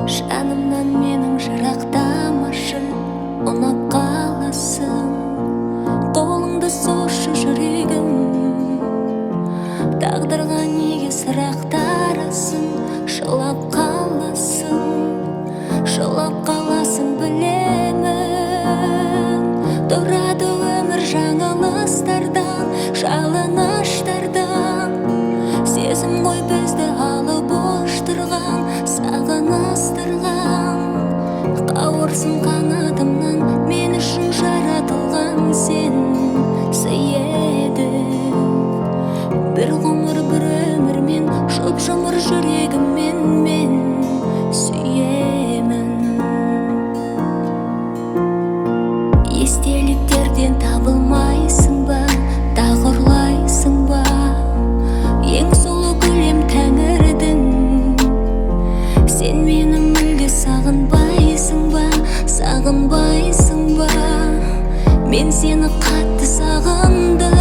Жанымнан менің жырақтамашы, ұнап қаласың. Қолыңды созшы, жүрегім, тағдырға неге сырақтарасың? Жылап қаласың, жылап қаласың, білемін. Тұрады өмір жаңылыстардан, жалыныштардан. Сезім ғой бізді алып ұштырған, сағыныстырған. Қауырсын қанатымнан мен үшін жаратылған сен едің. Бір ғұмыр, бір өмірмен, жұп-жұмыр жүрегіммен мен сүйемін. Естеліктерден табылмайсың ба, тағы ұрлайсың ба? Ең сұлу гүлем тәңірдің. Сен мені мүлде сағынбайсың ба, сағынбайсың ба? Мен сені қатты сағындым.